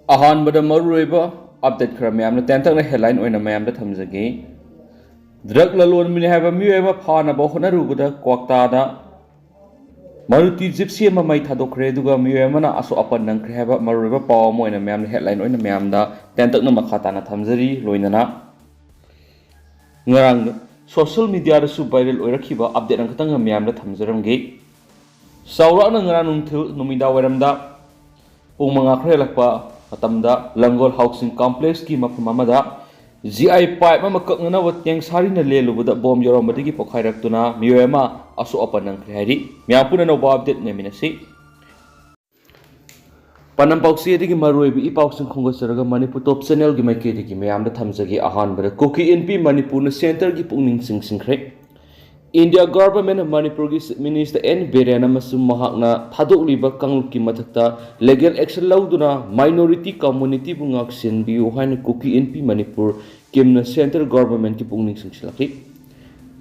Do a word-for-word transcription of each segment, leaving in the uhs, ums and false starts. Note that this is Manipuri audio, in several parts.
ꯑꯍꯥꯟꯕꯗ ꯃꯔꯨꯑꯣꯏꯕ ꯑꯞꯗꯦꯠ ꯈꯔ ꯃꯌꯥꯝꯅ ꯇꯦꯟꯇꯛꯅ ꯍꯦꯗꯂꯥꯏꯟ ꯑꯣꯏꯅ ꯃꯌꯥꯝꯗ ꯊꯝꯖꯒꯦ꯫ ꯗ꯭ꯔꯒ ꯂꯂꯣꯟꯕꯅꯤ ꯍꯥꯏꯕ ꯃꯤꯑꯣꯏ ꯑꯃ ꯐꯥꯅꯕ ꯍꯣꯠꯅꯔꯨꯕꯗ ꯀ꯭ꯋꯥꯛꯇꯥꯗ ꯃꯔꯨꯇꯤ ꯖꯤꯞꯁꯤ ꯑꯃ ꯃꯩ ꯊꯥꯗꯣꯛꯈ꯭ꯔꯦ, ꯑꯗꯨꯒ ꯃꯤꯑꯣꯏ ꯑꯃꯅ ꯑꯁꯣꯛ ꯑꯄꯟ ꯅꯪꯈ꯭ꯔꯦ ꯍꯥꯏꯕ ꯃꯔꯨꯑꯣꯏꯕ ꯄꯥꯎ ꯑꯃ ꯑꯣꯏꯅ ꯃꯌꯥꯝꯅ ꯍꯦꯗꯂꯥꯏꯟ ꯑꯣꯏꯅ ꯃꯌꯥꯝꯗ ꯇꯦꯟꯇꯛꯅ ꯃꯈꯥ ꯇꯥꯅ ꯊꯝꯖꯔꯤ꯫ ꯂꯣꯏꯅꯅ ꯉꯔꯥꯡ ꯁꯣꯁꯤꯌꯦꯜ ꯃꯤꯗꯤꯌꯥꯗꯁꯨ ꯚꯥꯏꯔꯦꯜ ꯑꯣꯏꯔꯛꯈꯤꯕ ꯑꯞꯗꯦꯠ ꯑꯃꯈꯛꯇꯪ ꯃꯌꯥꯝꯗ ꯊꯝꯖꯔꯝꯒꯦ꯫ ꯆꯥꯎꯔꯥꯛꯅ ꯉꯔꯥꯡ ꯅꯨꯡꯊꯤꯜ ꯅꯨꯃꯤꯗꯥꯡ ꯋꯥꯏꯔꯝꯗ ꯄꯨꯡ ꯃꯉꯥ ꯈꯔ ꯍꯦꯜꯂꯛꯄ ꯃꯇꯝꯗ ꯂꯪꯒꯣꯜ ꯍꯥꯎꯁꯤꯡ ꯀꯣꯝꯄ꯭ꯂꯦꯛꯁꯀꯤ ꯃꯐꯝ ꯑꯃꯗ ꯖꯤ ꯑꯥꯏ ꯄꯥꯏꯞ ꯑꯃ ꯀꯛꯅꯅꯕ ꯇꯦꯡꯁꯥꯔꯤꯅ ꯂꯦꯜꯂꯨꯕꯗ ꯕꯣꯝ ꯌꯧꯔꯝꯕꯗꯒꯤ ꯄꯣꯈꯥꯏꯔꯛꯇꯨꯅ ꯃꯤꯑꯣꯏ ꯑꯃ ꯑꯁꯣꯛ ꯑꯄꯟ ꯅꯪꯈ꯭ꯔꯦ ꯍꯥꯏꯔꯤ꯫ ꯃꯌꯥꯝ ꯄꯨꯟꯅ ꯑꯅꯧꯕ ꯑꯞꯗꯦꯠ ꯅꯦꯝꯃꯤꯟꯅꯁꯤ꯫ ꯄꯥꯟꯗꯝ ꯄꯥꯎꯆꯦꯗꯒꯤ ꯃꯔꯨꯑꯣꯏꯕ ꯏ ꯄꯥꯎꯁꯤꯡ ꯈꯣꯝꯒꯠꯆꯔꯒ ꯃꯅꯤꯄꯨꯔ ꯇꯣꯞ ꯆꯦꯅꯦꯜꯒꯤ ꯃꯥꯏꯀꯩꯗꯒꯤ ꯃꯌꯥꯝꯗ ꯊꯝꯖꯒꯦ꯫ ꯑꯍꯥꯟꯕꯗ ꯀꯨꯀꯤ ꯏꯟꯄꯤ ꯃꯅꯤꯄꯨꯔꯅ ꯁꯦꯟꯇꯔꯒꯤ ꯄꯨꯛꯅꯤꯡ ꯆꯤꯡꯁꯤꯟꯈ꯭ꯔꯦ꯫ ꯏꯟꯗꯤꯌꯥ ꯒꯚꯔꯟꯃꯦꯟꯠꯅ ꯃꯅꯤꯄꯨꯔꯒꯤ ꯆꯤꯐ ꯃꯤꯅꯤꯁꯇꯔ ꯑꯦꯟ ꯕꯤꯔꯦꯟ ꯑꯃꯁꯨꯡ ꯃꯍꯥꯛꯅ ꯊꯥꯗꯣꯛꯂꯤꯕ ꯀꯥꯡꯂꯨꯞꯀꯤ ꯃꯊꯛꯇ ꯂꯤꯒꯦꯜ ꯑꯦꯛꯁꯟ ꯂꯧꯗꯨꯅ ꯃꯥꯏꯅꯣꯔꯤꯇꯤ ꯀꯝꯃꯨꯅꯤꯇꯤꯕꯨ ꯉꯥꯛꯁꯦꯟꯕꯤꯌꯨ ꯍꯥꯏꯅ ꯀꯨꯀꯤ ꯏꯟꯄꯤ ꯃꯅꯤꯄꯨꯔ ꯀꯤꯝꯅ ꯁꯦꯟꯇꯔ ꯒꯚꯔꯟꯃꯦꯟꯠꯀꯤ ꯄꯨꯛꯅꯤꯡ ꯆꯤꯡꯁꯤꯜꯂꯛꯈꯤ꯫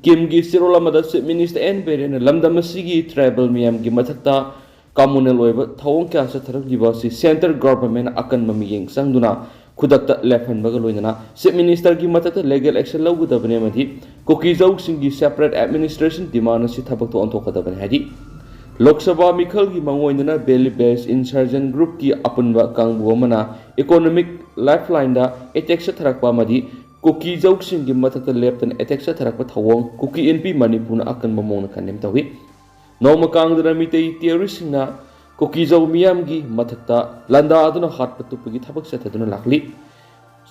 ꯀꯤꯝꯒꯤ ꯆꯦꯔꯣꯜ ꯑꯃꯗ ꯆꯤꯐ ꯃꯤꯅꯤꯁꯇꯔ ꯑꯦꯟ ꯕꯤꯔꯦꯟꯅ ꯂꯝꯗꯝ ꯑꯁꯤꯒꯤ ꯇ꯭ꯔꯥꯏꯕꯦꯜ ꯃꯤꯌꯥꯝꯒꯤ ꯃꯊꯛꯇ ꯀꯝꯃꯨꯅꯦꯜ ꯑꯣꯏꯕ ꯊꯧꯑꯣꯡ ꯀꯌꯥ ꯆꯠꯊꯔꯛꯂꯤꯕ ꯑꯁꯤ ꯁꯦꯟꯇꯔ ꯒꯚꯔꯟꯃꯦꯟꯠꯅ ꯑꯀꯟꯕ ꯃꯤꯠꯌꯦꯡ ꯆꯪꯗꯨꯅ ꯈꯨꯗꯛꯇ ꯂꯦꯞꯍꯟꯕꯒ ꯂꯣꯏꯅꯅ ꯆꯤꯐ ꯃꯤꯅꯤꯁꯇꯔꯒꯤ ꯃꯊꯛꯇ ꯂꯤꯒꯦꯜ ꯑꯦꯛꯁꯟ ꯂꯧꯒꯗꯕꯅꯤ ꯑꯃꯗꯤ ꯀꯨꯀꯤꯖꯧꯁꯤꯡꯒꯤ ꯁꯦꯄꯔꯦꯠ ꯑꯦꯗꯃꯤꯅꯤꯁꯇ꯭ꯔꯦꯁꯟ ꯗꯤꯃꯥꯟ ꯑꯁꯤ ꯊꯕꯛꯇ ꯑꯣꯟꯊꯣꯛꯀꯗꯕꯅꯤ ꯍꯥꯏꯔꯤ꯫ ꯂꯣꯛ ꯁꯚꯥ ꯃꯤꯈꯜꯒꯤ ꯃꯥꯡꯑꯣꯏꯅꯅ ꯚꯦꯂꯤ ꯕꯦꯁ ꯏꯟꯁꯔꯖꯦꯟꯠ ꯒ꯭ꯔꯨꯞꯀꯤ ꯑꯄꯨꯟꯕ ꯀꯥꯡꯕꯨ ꯑꯃꯅ ꯏꯀꯣꯅꯣꯃꯤꯛ ꯂꯥꯏꯐꯂꯥꯏꯟꯗ ꯑꯦꯇꯦꯛ ꯆꯠꯊꯔꯛꯄ ꯑꯃꯗꯤ ꯀꯨꯀꯤꯖꯧꯁꯤꯡꯒꯤ ꯃꯊꯛꯇ ꯂꯦꯞꯇꯅ ꯑꯦꯇꯦꯛ ꯆꯠꯊꯔꯛꯄ ꯊꯧꯑꯣꯡ ꯀꯨꯀꯤ ꯏꯟꯄꯤ ꯃꯅꯤꯄꯨꯔꯅ ꯑꯀꯟꯕ ꯃꯑꯣꯡꯗ ꯀꯟꯗꯦꯝ ꯇꯧꯏ꯫ ꯅꯣꯡꯃ ꯀꯥꯡꯗꯅ ꯃꯤꯇꯩ ꯇꯦꯔꯣꯔꯤꯁꯁꯤꯡꯅ ꯀꯨꯀꯤꯖꯧ ꯃꯤꯌꯥꯝꯒꯤ ꯃꯊꯛꯇ ꯂꯥꯟꯗꯥꯗꯨꯅ ꯍꯥꯠꯄ ꯇꯨꯞꯄꯒꯤ ꯊꯕꯛ ꯆꯠꯊꯗꯨꯅ ꯂꯥꯛꯂꯤ꯫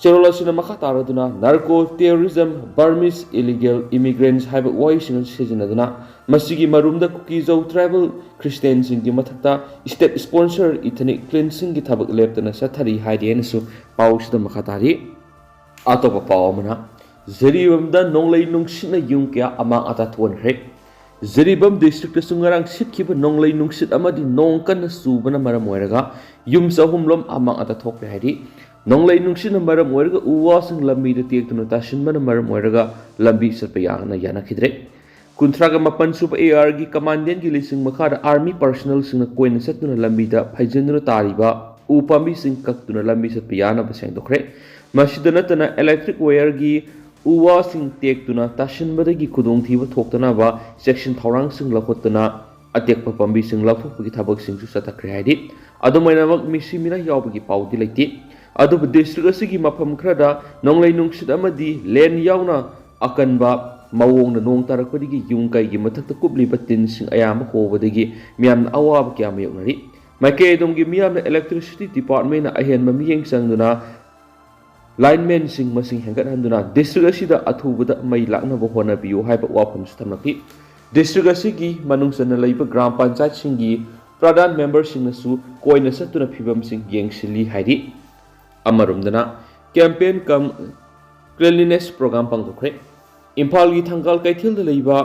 ꯆꯦꯔꯣꯜ ꯑꯁꯤꯅ ꯃꯈꯥ ꯇꯥꯔꯗꯨꯅ ꯅꯥꯔꯀꯣ ꯇꯦꯔꯣꯔꯤꯖꯝ, ꯕꯔꯃꯤꯁ ꯏꯂꯤꯒꯦꯜ ꯏꯃꯤꯒ꯭ꯔꯦꯟꯠꯁ ꯍꯥꯏꯕ ꯋꯥꯍꯩꯁꯤꯡ ꯑꯁꯤ ꯁꯤꯖꯤꯟꯅꯗꯨꯅ ꯃꯁꯤꯒꯤ ꯃꯔꯨꯝꯗ ꯀꯨꯀꯤꯖꯧ ꯇ꯭ꯔꯥꯏꯕꯦꯜ ꯈ꯭ꯔꯤꯁꯇꯤꯌꯥꯟꯁꯤꯡꯒꯤ ꯃꯊꯛꯇ ꯁ꯭ꯇꯦꯠ ꯁ꯭ꯄꯣꯟꯁꯔ ꯏꯊꯅꯤꯛ ꯀ꯭ꯂꯤꯟꯁꯤꯡꯒꯤ ꯊꯕꯛ ꯂꯦꯞꯇꯅ ꯆꯠꯊꯔꯤ ꯍꯥꯏꯔꯤ ꯍꯥꯏꯅꯁꯨ ꯄꯥꯎꯁꯤꯗ ꯃꯈꯥ ꯇꯥꯔꯤ꯫ ꯑꯇꯣꯞꯄ ꯄꯥꯎ ꯑꯃꯅ, ꯖꯤꯔꯤꯕꯥꯝꯗ ꯅꯣꯡꯂꯩ ꯅꯨꯡꯁꯤꯠꯅ ꯌꯨꯝ ꯀꯌꯥ ꯑꯃꯥꯡ ꯑꯇꯥ ꯊꯣꯛꯍꯟꯈ꯭ꯔꯦ꯫ ꯖꯤꯔꯤꯕꯥꯝ ꯗꯤꯁꯇ꯭ꯔꯤꯛꯇꯁꯨ ꯉꯔꯥꯡ ꯁꯤꯠꯈꯤꯕ ꯅꯣꯡꯂꯩ ꯅꯨꯡꯁꯤꯠ ꯑꯃꯗꯤ ꯅꯣꯡ ꯀꯟꯅ ꯆꯨꯕꯅ ꯃꯔꯝ ꯑꯣꯏꯔꯒ ꯌꯨꯝ ꯆꯍꯨꯝ ꯂꯣꯝ ꯑꯃꯥꯡ ꯑꯇꯥ ꯊꯣꯛꯈ꯭ꯔꯦ ꯍꯥꯏꯔꯤ꯫ ꯅꯣꯡꯂꯩ ꯅꯨꯡꯁꯤꯠꯅ ꯃꯔꯝ ꯑꯣꯏꯔꯒ ꯎ ꯋꯥꯁꯤꯡ ꯂꯝꯕꯤꯗ ꯇꯦꯛꯇꯨꯅ ꯇꯥꯁꯤꯟꯕꯅ ꯃꯔꯝ ꯑꯣꯏꯔꯒ ꯂꯝꯕꯤ ꯆꯠꯄ ꯌꯥꯅ ꯌꯥꯅꯈꯤꯗ꯭ꯔꯦ꯫ ꯀꯨꯟꯊ꯭ꯔꯥꯒ ꯃꯥꯄꯟ ꯁꯨꯕ ꯑꯦ ꯑꯥꯔꯒꯤ ꯀꯃꯥꯟꯗꯦꯟꯒꯤ ꯂꯤꯁꯤꯡ ꯃꯈꯥꯗ ꯑꯥꯔꯃꯤ ꯄꯔꯁꯅꯦꯜꯁꯤꯡꯅ ꯀꯣꯏꯅ ꯆꯠꯇꯨꯅ ꯂꯝꯕꯤꯗ ꯐꯩꯖꯤꯟꯗꯨꯅ ꯇꯥꯔꯤꯕ ꯎ ꯄꯥꯝꯕꯤꯁꯤꯡ ꯀꯛꯇꯨꯅ ꯂꯝꯕꯤ ꯆꯠꯄ ꯌꯥꯅꯕ ꯁꯦꯡꯗꯣꯛꯈ꯭ꯔꯦ꯫ ꯃꯁꯤꯗ ꯅꯠꯇꯅ electric wireꯒꯤ ꯎ ꯋꯥꯁꯤꯡ ꯇꯦꯛꯇꯨꯅ ꯇꯥꯁꯤꯟꯕꯗꯒꯤ ꯈꯨꯗꯣꯡꯊꯤꯕ ꯊꯣꯛꯇꯅꯕ ꯆꯦꯛꯁꯤꯟ ꯊꯧꯔꯥꯡꯁꯤꯡ ꯂꯧꯈꯠꯇꯨꯅ ꯑꯇꯦꯛꯄ ꯄꯥꯝꯕꯤꯁꯤꯡ ꯂꯧꯊꯣꯛꯄꯒꯤ ꯊꯕꯛꯁꯤꯡꯁꯨ ꯆꯠꯊꯈ꯭ꯔꯦ ꯍꯥꯏꯔꯤ꯫ ꯑꯗꯨꯝ ꯑꯣꯏꯅꯃꯛ ꯃꯤꯁꯤ ꯃꯤꯅꯥ ꯌꯥꯎꯕꯒꯤ ꯄꯥꯎꯗꯤ ꯂꯩꯇꯦ꯫ ꯑꯗꯨꯕꯨ district ꯑꯁꯤꯒꯤ ꯃꯐꯝ ꯈꯔꯗ ꯅꯣꯡꯂꯩ ꯅꯨꯡꯁꯤꯠ ꯑꯃꯗꯤ ꯂꯦꯟ ꯌꯥꯎꯅ ꯑꯀꯟꯕ ꯃꯑꯣꯡꯗ ꯅꯣꯡ ꯇꯥꯔꯛꯄꯗꯒꯤ ꯌꯨꯝ ꯀꯩꯒꯤ ꯃꯊꯛꯇ ꯀꯨꯞꯂꯤꯕ ꯇꯤꯟꯁꯤꯡ ꯑꯌꯥꯝꯕ ꯍꯣꯕꯗꯒꯤ ꯃꯤꯌꯥꯝꯅ ꯑꯋꯥꯕ ꯀꯌꯥ ꯃꯥꯌꯣꯛꯅꯔꯤ꯫ ꯃꯥꯏꯀꯩ ꯑꯗꯣꯝꯒꯤ ꯃꯤꯌꯥꯝꯅ electricity departmentꯅ ꯑꯍꯦꯟꯕ ꯃꯤꯠꯌꯦꯡ ꯆꯪꯗꯨꯅ linemanꯁꯤꯡ ꯃꯁꯤꯡ ꯍꯦꯟꯒꯠꯍꯟꯗꯨꯅ district ꯑꯁꯤꯗ ꯑꯊꯨꯕꯗ ꯃꯩ ꯂꯥꯛꯅꯕ ꯍꯣꯠꯅꯕꯤꯌꯨ ꯍꯥꯏꯕ ꯋꯥꯐꯝꯁꯨ ꯊꯝꯂꯛꯈꯤ꯫ District ꯑꯁꯤꯒꯤ ꯃꯅꯨꯡ ꯆꯟꯅ ꯂꯩꯕ ꯒ꯭ꯔꯥꯝ ꯄꯟꯆꯥꯌꯠꯁꯤꯡꯒꯤ ꯄ꯭ꯔꯙꯥꯟ memberꯁꯤꯡꯅꯁꯨ ꯀꯣꯏꯅ ꯆꯠꯇꯨꯅ ꯐꯤꯕꯝꯁꯤꯡ ꯌꯦꯡꯁꯤꯜꯂꯤ ꯍꯥꯏꯔꯤ꯫ ꯑꯃꯔꯣꯝꯗꯅ campaign cum cleanliness program ꯄꯥꯡꯊꯣꯛꯈ꯭ꯔꯦ꯫ ꯏꯝꯐꯥꯜꯒꯤ ꯊꯪꯒꯥꯜ ꯀꯩꯊꯦꯜꯗ ꯂꯩꯕ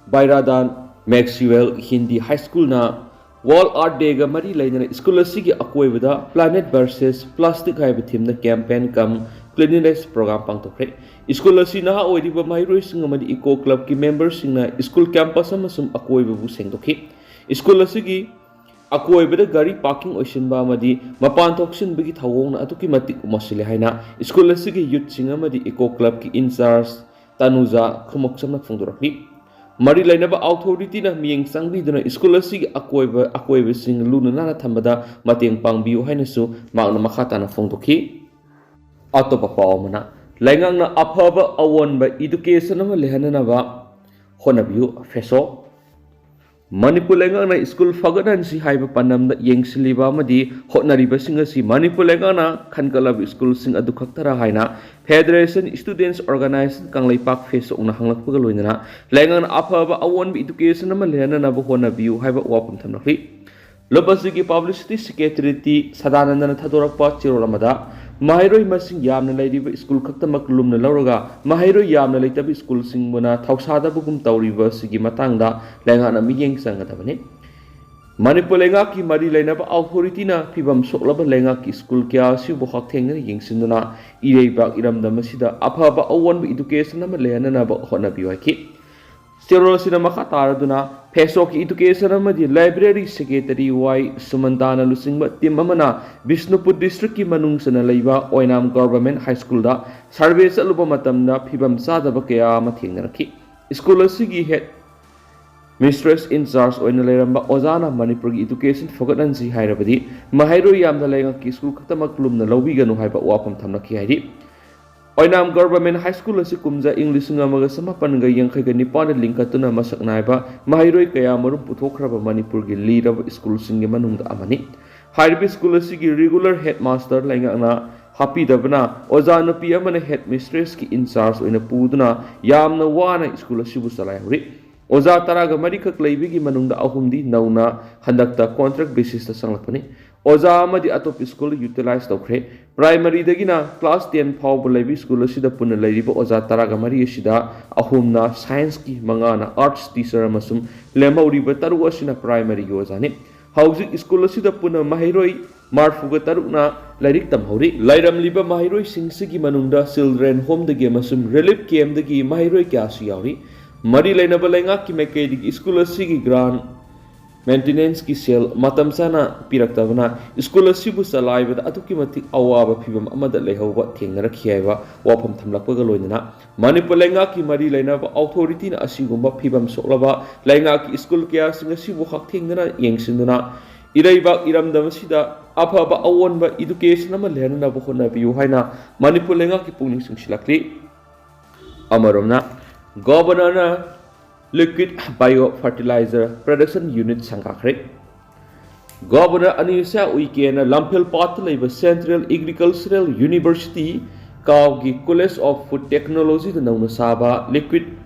ꯕꯥꯏꯔꯥꯗꯥꯟ ꯃꯦꯛꯁꯋꯦꯜ ꯍꯤꯟꯗꯤ ꯍꯥꯏ ꯁ꯭ꯀꯨꯜꯅ World Earth Dayꯒ ꯃꯔꯤ ꯂꯩꯅꯅ ꯁ꯭ꯀꯨꯜ ꯑꯁꯤꯒꯤ ꯑꯀꯣꯏꯕꯗ Planet versus Plastic ꯍꯥꯏꯕ themeꯗ campaign cum cleanliness program ꯄꯥꯡꯊꯣꯛꯈ꯭ꯔꯦ꯫ ꯁ꯭ꯀꯨꯜ ꯑꯁꯤ ꯅꯍꯥ ꯑꯣꯏꯔꯤꯕ ꯃꯍꯩꯔꯣꯏꯁꯤꯡ ꯑꯃꯗꯤ eco clubꯀꯤ memberꯁꯤꯡꯅ ꯁ꯭ꯀꯨꯜ campus ꯑꯃꯁꯨꯡ ꯑꯀꯣꯏꯕꯕꯨ ꯁꯦꯡꯗꯣꯛꯈꯤ꯫ ꯁ꯭ꯀꯨꯜ ꯑꯁꯤꯒꯤ ꯑꯀꯣꯏꯕꯗ ꯒꯥꯔꯤ parking ꯑꯣꯏꯁꯤꯟꯕ ꯑꯃꯗꯤ ꯃꯄꯥꯟ ꯊꯣꯛꯁꯤꯟꯕꯒꯤ ꯊꯧꯑꯣꯡꯅ ꯑꯗꯨꯛꯀꯤ ꯃꯇꯤꯛ ꯃꯣꯠꯁꯤꯜꯂꯦ ꯍꯥꯏꯅ ꯁ꯭ꯀꯨꯜ ꯑꯁꯤꯒꯤ youthꯁꯤꯡ ꯑꯃꯗꯤ eco clubꯀꯤ in charge ꯇꯅꯨꯖꯥ ꯈꯨꯃꯛꯆꯝꯅ ꯐꯣꯡꯗꯣꯔꯛꯂꯤ꯫ ꯃꯔꯤ ꯂꯩꯅꯕ authorityꯅ ꯃꯤꯠꯌꯦꯡ ꯆꯪꯕꯤꯗꯨꯅ ꯁ꯭ꯀꯨꯜ ꯑꯁꯤꯒꯤ ꯑꯀꯣꯏꯕ, ꯑꯀꯣꯏꯕꯁꯤꯡ ꯂꯨꯅ ꯅꯥꯟꯅ ꯊꯝꯕꯗ ꯃꯇꯦꯡ ꯄꯥꯡꯕꯤꯌꯨ ꯍꯥꯏꯅꯁꯨ ꯃꯍꯥꯛꯅ ꯃꯈꯥ ꯇꯥꯅ ꯐꯣꯡꯗꯣꯛꯈꯤ꯫ ꯑꯇꯣꯞꯄ ꯄꯥꯎ ꯑꯃꯅ, ꯂꯩꯉꯥꯛꯅ ꯑꯐꯕ ꯑꯑꯣꯟꯕ education ꯑꯃ ꯂꯩꯍꯟꯅꯅꯕ ꯍꯣꯠꯅꯕꯤꯌꯨ, ꯐꯦꯁꯣ꯫ ꯃꯅꯤꯄꯨꯔ ꯂꯩꯉꯥꯛꯅ ꯁ꯭ꯀꯨꯜ ꯐꯒꯠꯍꯟꯁꯤ ꯍꯥꯏꯕ ꯄꯥꯟꯗꯝꯗ ꯌꯦꯡꯁꯤꯜꯂꯤꯕ ꯑꯃꯗꯤ ꯍꯣꯠꯅꯔꯤꯕꯁꯤꯡ ꯑꯁꯤ ꯃꯅꯤꯄꯨꯔ ꯂꯩꯉꯥꯛꯅ ꯈꯟꯒꯠꯂꯕ ꯁ꯭ꯀꯨꯜꯁꯤꯡ ꯑꯗꯨ ꯈꯛꯇꯔ ꯍꯥꯏꯅ Federation Students Organisation ꯀꯪꯂꯩꯄꯥꯛ, ꯐꯦꯁꯣꯛꯅ ꯍꯪꯂꯛꯄꯒ ꯂꯣꯏꯅꯅ ꯂꯩꯉꯥꯛꯅ ꯑꯐꯕ ꯑꯑꯣꯟꯕ education ꯑꯃ ꯂꯩꯍꯟꯅꯅꯕ ꯍꯣꯠꯅꯕꯤꯌꯨ ꯍꯥꯏꯕ ꯋꯥꯐꯝ ꯊꯝꯂꯛꯂꯤ꯫ ꯂꯨꯞ ꯑꯁꯤꯒꯤ publicity secretary ꯁꯗꯥꯅꯟꯗꯅ ꯊꯥꯗꯣꯔꯛꯄ ꯆꯦꯔꯣꯜ ꯑꯃꯗ, ꯃꯍꯩꯔꯣꯏ ꯃꯁꯤꯡ ꯌꯥꯝꯅ ꯂꯩꯔꯤꯕ ꯁ꯭ꯀꯨꯜ ꯈꯛꯇꯃꯛ ꯂꯨꯝꯅ ꯂꯧꯔꯒ ꯃꯍꯩꯔꯣꯏ ꯌꯥꯝꯅ ꯂꯩꯇꯕ ꯁ꯭ꯀꯨꯜꯁꯤꯡꯕꯨꯅ ꯊꯧꯁꯥꯗꯕꯒꯨꯝ ꯇꯧꯔꯤꯕ ꯑꯁꯤꯒꯤ ꯃꯇꯥꯡꯗ ꯂꯩꯉꯥꯛꯅ ꯃꯤꯠꯌꯦꯡ ꯆꯪꯒꯗꯕꯅꯤ꯫ ꯃꯅꯤꯄꯨꯔ ꯂꯩꯉꯥꯛꯀꯤ ꯃꯔꯤ ꯂꯩꯅꯕ authorityꯅ ꯐꯤꯕꯝ ꯁꯣꯛꯂꯕ ꯂꯩꯉꯥꯛꯀꯤ ꯁ꯭ꯀꯨꯜ ꯀꯌꯥ ꯑꯁꯤꯕꯨ ꯍꯛꯊꯦꯡꯅꯅ ꯌꯦꯡꯁꯤꯟꯗꯨꯅ ꯏꯔꯩꯕꯥꯛ ꯏꯔꯝꯗꯝ ꯑꯁꯤꯗ ꯑꯐꯕ ꯑꯑꯣꯟꯕ education ꯑꯃ ꯂꯩꯍꯟꯅꯅꯕ ꯍꯣꯠꯅꯕꯤꯌꯨ ꯍꯥꯏꯈꯤ꯫ ꯆꯦꯔꯣꯜ ꯑꯁꯤꯅ ꯃꯈꯥ ꯇꯥꯔꯗꯨꯅ, ꯐꯦꯁꯣꯛꯀꯤ ꯏꯗꯨꯀꯦꯁꯟ ꯑꯃꯗꯤ ꯂꯥꯏꯕ꯭ꯔꯦꯔꯤ ꯁꯦꯀ꯭ꯔꯦꯇꯔꯤ ꯋꯥꯏ ꯁꯨꯃꯟꯇꯥꯅ ꯂꯨꯆꯤꯡꯕ ꯇꯤꯝ ꯑꯃꯅ ꯕꯤꯁꯅꯨꯄꯨꯔ ꯗꯤꯁꯇ꯭ꯔꯤꯛꯀꯤ ꯃꯅꯨꯡ ꯆꯟꯅ ꯂꯩꯕ ꯑꯣꯏꯅꯥꯝ ꯒꯚꯔꯟꯃꯦꯟꯠ ꯍꯥꯏ ꯁ꯭ꯀꯨꯜꯗ ꯁꯔꯚꯦ ꯆꯠꯂꯨꯕ ꯃꯇꯝꯗ ꯐꯤꯕꯝ ꯆꯥꯗꯕ ꯀꯌꯥ ꯑꯃ ꯊꯦꯡꯅꯔꯛꯈꯤ꯫ ꯁ꯭ꯀꯨꯜ ꯑꯁꯤꯒꯤ ꯍꯦꯗ ꯃꯤꯁꯇ꯭ꯔꯦꯁ ꯏꯟꯆꯥꯔꯖ ꯑꯣꯏꯅ ꯂꯩꯔꯝꯕ ꯑꯣꯖꯥꯅ ꯃꯅꯤꯄꯨꯔꯒꯤ ꯏꯗꯨꯀꯦꯁꯟ ꯐꯒꯠꯍꯟꯁꯤ ꯍꯥꯏꯔꯕꯗꯤ ꯃꯍꯩꯔꯣꯏ ꯌꯥꯝꯅ ꯂꯩꯉꯥꯛꯀꯤ ꯁ꯭ꯀꯨꯜ ꯈꯛꯇꯃꯛ ꯂꯨꯝꯅ ꯂꯧꯕꯤꯒꯅꯨ ꯍꯥꯏꯕ ꯋꯥꯐꯝ ꯊꯝꯂꯛꯈꯤ ꯍꯥꯏꯔꯤ꯫ ꯑꯣꯏꯅꯥꯝ ꯒꯚꯔꯟꯃꯦꯟꯠ ꯍꯥꯏ ꯁ꯭ꯀꯨꯜ ꯑꯁꯤ ꯀꯨꯝꯖꯥ ꯏꯪ ꯂꯤꯁꯤꯡ ꯑꯃꯒ ꯆꯃꯥꯄꯟꯒ ꯌꯥꯡꯈꯩꯒ ꯅꯤꯄꯥꯟꯗ ꯂꯤꯡꯈꯠꯇꯨꯅ ꯃꯁꯛ ꯅꯥꯏꯕ ꯃꯍꯩꯔꯣꯏ ꯀꯌꯥ ꯃꯔꯨꯝ ꯄꯨꯊꯣꯛꯈ꯭ꯔꯕ ꯃꯅꯤꯄꯨꯔꯒꯤ ꯂꯤꯔꯕ ꯁ꯭ꯀꯨꯜꯁꯤꯡꯒꯤ ꯃꯅꯨꯡꯗ ꯑꯃꯅꯤ꯫ ꯍꯥꯏꯔꯤꯕ ꯁ꯭ꯀꯨꯜ ꯑꯁꯤꯒꯤ ꯔꯤꯒꯨꯂꯔ ꯍꯦꯗ ꯃꯥꯁꯇꯔ ꯂꯩꯉꯥꯛꯅ ꯍꯥꯞꯄꯤꯗꯕꯅ ꯑꯣꯖꯥ ꯅꯨꯄꯤ ꯑꯃꯅ ꯍꯦꯗ ꯃꯤꯁꯇ꯭ꯔꯦꯁꯀꯤ ꯏꯟꯆꯥꯔꯖ ꯑꯣꯏꯅ ꯄꯨꯗꯨꯅ ꯌꯥꯝꯅ ꯋꯥꯅ ꯁ꯭ꯀꯨꯜ ꯑꯁꯤꯕꯨ ꯆꯂꯥꯏꯍꯧꯔꯤ꯫ ꯑꯣꯖꯥ ꯇꯔꯥꯒ ꯃꯔꯤꯈꯛ ꯂꯩꯕꯒꯤ ꯃꯅꯨꯡꯗ ꯑꯍꯨꯝꯗꯤ ꯅꯧꯅ ꯍꯟꯗꯛꯇ ꯀꯣꯟꯇ꯭ꯔꯦꯛ ꯕꯦꯁꯤꯁꯇ ꯆꯪꯂꯛꯄꯅꯤ꯫ ꯑꯣꯖꯥ ꯑꯃꯗꯤ ꯑꯇꯣꯞꯄ ꯁ꯭ꯀꯨꯜ ꯌꯨꯇꯤꯂꯥꯏꯖ ꯇꯧꯈ꯭ꯔꯦ꯫ ꯄ꯭ꯔꯥꯏꯃꯔꯤꯗꯒꯤꯅ ꯀ꯭ꯂꯥꯁ ꯇꯦꯟ ꯐꯥꯎꯕ ꯂꯩꯕ ꯁ꯭ꯀꯨꯜ ꯑꯁꯤꯗ ꯄꯨꯟꯅ ꯂꯩꯔꯤꯕ ꯑꯣꯖꯥ ꯇꯔꯥꯒ ꯃꯔꯤ ꯑꯁꯤꯗ ꯑꯍꯨꯝꯅ ꯁꯥꯏꯟꯁꯀꯤ, ꯃꯉꯥꯅ ꯑꯥꯔꯠꯁ ꯇꯤꯆꯔ ꯑꯃꯁꯨꯡ ꯂꯦꯝꯍꯧꯔꯤꯕ ꯇꯔꯨꯛ ꯑꯁꯤꯅ ꯄ꯭ꯔꯥꯏꯃꯔꯤꯒꯤ ꯑꯣꯖꯥꯅꯤ꯫ ꯍꯧꯖꯤꯛ ꯁ꯭ꯀꯨꯜ ꯑꯁꯤꯗ ꯄꯨꯟꯅ ꯃꯍꯩꯔꯣꯏ ꯃꯔꯤꯐꯨꯒ ꯇꯔꯨꯛꯅ ꯂꯥꯏꯔꯤꯛ ꯇꯝꯍꯧꯔꯤ꯫ ꯂꯩꯔꯝꯂꯤꯕ ꯃꯍꯩꯔꯣꯏꯁꯤꯡꯁꯤꯒꯤ ꯃꯅꯨꯡꯗ ꯆꯤꯜꯗ꯭ꯔꯦꯟ ꯍꯣꯝꯗꯒꯤ ꯑꯃꯁꯨꯡ ꯔꯤꯂꯤꯐ ꯀꯦꯝꯗꯒꯤ ꯃꯍꯩꯔꯣꯏ ꯀꯌꯥꯁꯨ ꯌꯥꯎꯔꯤ꯫ ꯃꯔꯤ ꯂꯩꯅꯕ ꯂꯩꯉꯥꯛꯀꯤ ꯃꯥꯏꯀꯩꯗꯒꯤ ꯁ꯭ꯀꯨꯜ ꯑꯁꯤꯒꯤ ꯒ꯭ꯔꯥꯟ ꯃꯦꯟꯇꯦꯅꯦꯟꯁꯀꯤ ꯁꯦꯜ ꯃꯇꯝ ꯆꯥꯅ ꯄꯤꯔꯛꯇꯕꯅ ꯁ꯭ꯀꯨꯜ ꯑꯁꯤꯕꯨ ꯆꯂꯥꯏꯕꯗ ꯑꯗꯨꯛꯀꯤ ꯃꯇꯤꯛ ꯑꯋꯥꯕ ꯐꯤꯚꯝ ꯑꯃꯗ ꯂꯩꯍꯧꯕ ꯊꯦꯡꯅꯔꯛꯈꯤ ꯍꯥꯏꯕ ꯋꯥꯐꯝ ꯊꯝꯂꯛꯄꯒ ꯂꯣꯏꯅꯅ ꯃꯅꯤꯄꯨꯔ ꯂꯩꯉꯥꯛꯀꯤ ꯃꯔꯤ ꯂꯩꯅꯕ ꯑꯣꯊꯣꯔꯤꯇꯤꯅ ꯑꯁꯤꯒꯨꯝꯕ ꯐꯤꯚꯝ ꯁꯣꯛꯂꯕ ꯂꯩꯉꯥꯛꯀꯤ ꯁ꯭ꯀꯨꯜ ꯀꯌꯥꯁꯤꯡ ꯑꯁꯤꯕꯨ ꯍꯛꯊꯦꯡꯅꯅ ꯌꯦꯡꯁꯤꯟꯗꯨꯅ ꯏꯔꯩꯕꯥꯛ ꯏꯔꯝꯗꯝ ꯑꯁꯤꯗ ꯑꯐꯕ ꯑꯑꯣꯟꯕ ꯏꯗꯨꯀꯦꯁꯟ ꯑꯃ ꯂꯩꯍꯟꯅꯕ ꯍꯣꯠꯅꯕꯤꯌꯨ ꯍꯥꯏꯅ ꯃꯅꯤꯄꯨꯔ ꯂꯩꯉꯥꯛꯀꯤ ꯄꯨꯛꯅꯤꯡ ꯆꯤꯡꯁꯤꯜꯂꯛꯂꯤ꯫ ꯑꯃꯔꯣꯝꯅ, ꯒꯣꯚꯔꯅꯔꯅ liquid bio fertilizer production unit ꯁꯪꯒꯥꯈ꯭ꯔꯦ꯫ ꯒꯣꯚꯔꯅꯔ ꯑꯅꯤꯁꯥ ꯎꯏꯀꯦꯅ ꯂꯝꯐꯦꯜ ꯄꯥꯠꯇ ꯂꯩꯕ ꯁꯦꯟꯇ꯭ꯔꯦꯜ ꯑꯦꯒ꯭ꯔꯤꯀꯜꯆꯔꯦꯜ ꯌꯨꯅꯤꯚꯔꯁꯤꯇꯤ ꯀꯥꯎꯒꯤ ꯀꯣꯂꯦꯖ ꯑꯣꯐ ꯐꯨꯗ ꯇꯦꯛꯅꯣꯂꯣꯖꯤꯗ ꯅꯧꯅ ꯁꯥꯕ liquid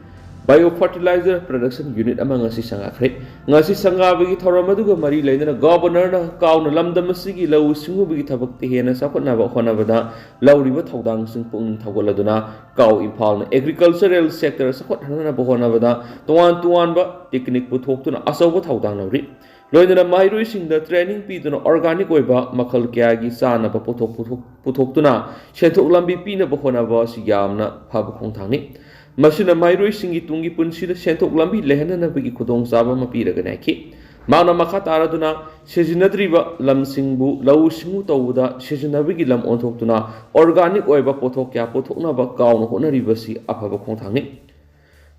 bio fertilizer production unit ꯑꯃ ꯉꯁꯤ ꯁꯪꯒꯥꯈ꯭ꯔꯦ꯫ ꯉꯁꯤ ꯁꯪꯒꯥꯕꯒꯤ ꯊꯧꯔꯝ ꯑꯗꯨꯒ ꯃꯔꯤ ꯂꯩꯅꯅ ꯒꯣꯚꯔꯅꯔꯅ ꯀꯥꯎꯅ ꯂꯝꯗꯝ ꯑꯁꯤꯒꯤ ꯂꯧꯎ ꯁꯤꯡꯎꯕꯒꯤ ꯊꯕꯛꯇ ꯍꯦꯟꯅ ꯆꯥꯎꯈꯠꯅꯕ ꯍꯣꯠꯅꯕꯗ ꯂꯧꯔꯤꯕ ꯊꯧꯗꯥꯡꯁꯤꯡ ꯄꯨꯛꯅꯤꯡ ꯊꯧꯒꯠꯂꯗꯨꯅ ꯀꯥꯎ ꯏꯝꯐꯥꯜꯅ ꯑꯦꯒ꯭ꯔꯤꯀꯜꯆꯔꯦꯜ ꯁꯦꯛꯇꯔ ꯆꯥꯎꯈꯠꯍꯟꯅꯕ ꯍꯣꯠꯅꯕꯗ ꯇꯣꯉꯥꯟ ꯇꯣꯉꯥꯟꯕ ꯇꯦꯛꯅꯤꯛ ꯄꯨꯊꯣꯛꯇꯨꯅ ꯑꯆꯧꯕ ꯊꯧꯗꯥꯡ ꯂꯧꯔꯤ꯫ ꯂꯣꯏꯅꯅ ꯃꯍꯩꯔꯣꯏꯁꯤꯡꯗ ꯇ꯭ꯔꯦꯅꯤꯡ ꯄꯤꯗꯨꯅ ꯑꯣꯔꯒꯥꯅꯤꯛ ꯑꯣꯏꯕ ꯃꯈꯜ ꯀꯌꯥꯒꯤ ꯆꯥꯅꯕ ꯄꯣꯠꯊꯣꯛ ꯄꯨꯊꯣꯛ-, ꯄꯨꯊꯣꯛꯇꯨꯅ ꯁꯦꯟꯊꯣꯛ ꯂꯝꯕꯤ ꯄꯤꯅꯕ ꯍꯣꯠꯅꯕ ꯑꯁꯤ ꯌꯥꯝꯅ ꯐꯕ ꯈꯣꯡꯊꯥꯡꯅꯤ꯫ ꯃꯁꯤꯅ ꯃꯍꯩꯔꯣꯏꯁꯤꯡꯒꯤ ꯇꯨꯡꯒꯤ ꯄꯨꯟꯁꯤꯗ ꯁꯦꯟꯊꯣꯛ ꯂꯝꯕꯤ ꯂꯩꯍꯟꯅꯅꯕꯒꯤ ꯈꯨꯗꯣꯡꯆꯥꯕ ꯑꯃ ꯄꯤꯔꯒꯅꯤ ꯍꯥꯏꯈꯤ꯫ ꯃꯍꯥꯛꯅ ꯃꯈꯥ ꯇꯥꯔꯗꯨꯅ, ꯁꯤꯖꯤꯟꯅꯗ꯭ꯔꯤꯕ ꯂꯝꯁꯤꯡꯕꯨ ꯂꯧꯎ ꯁꯤꯡꯎ ꯇꯧꯕꯗ ꯁꯤꯖꯤꯟꯅꯕꯒꯤ ꯂꯝ ꯑꯣꯟꯊꯣꯛꯇꯨꯅ organic ꯑꯣꯏꯕ ꯄꯣꯠꯊꯣꯛ ꯀꯌꯥ ꯄꯨꯊꯣꯛꯅꯕ ꯀꯥꯎꯅ ꯍꯣꯠꯅꯔꯤꯕꯁꯤ ꯑꯐꯕ ꯈꯣꯡꯊꯥꯡꯅꯤ꯫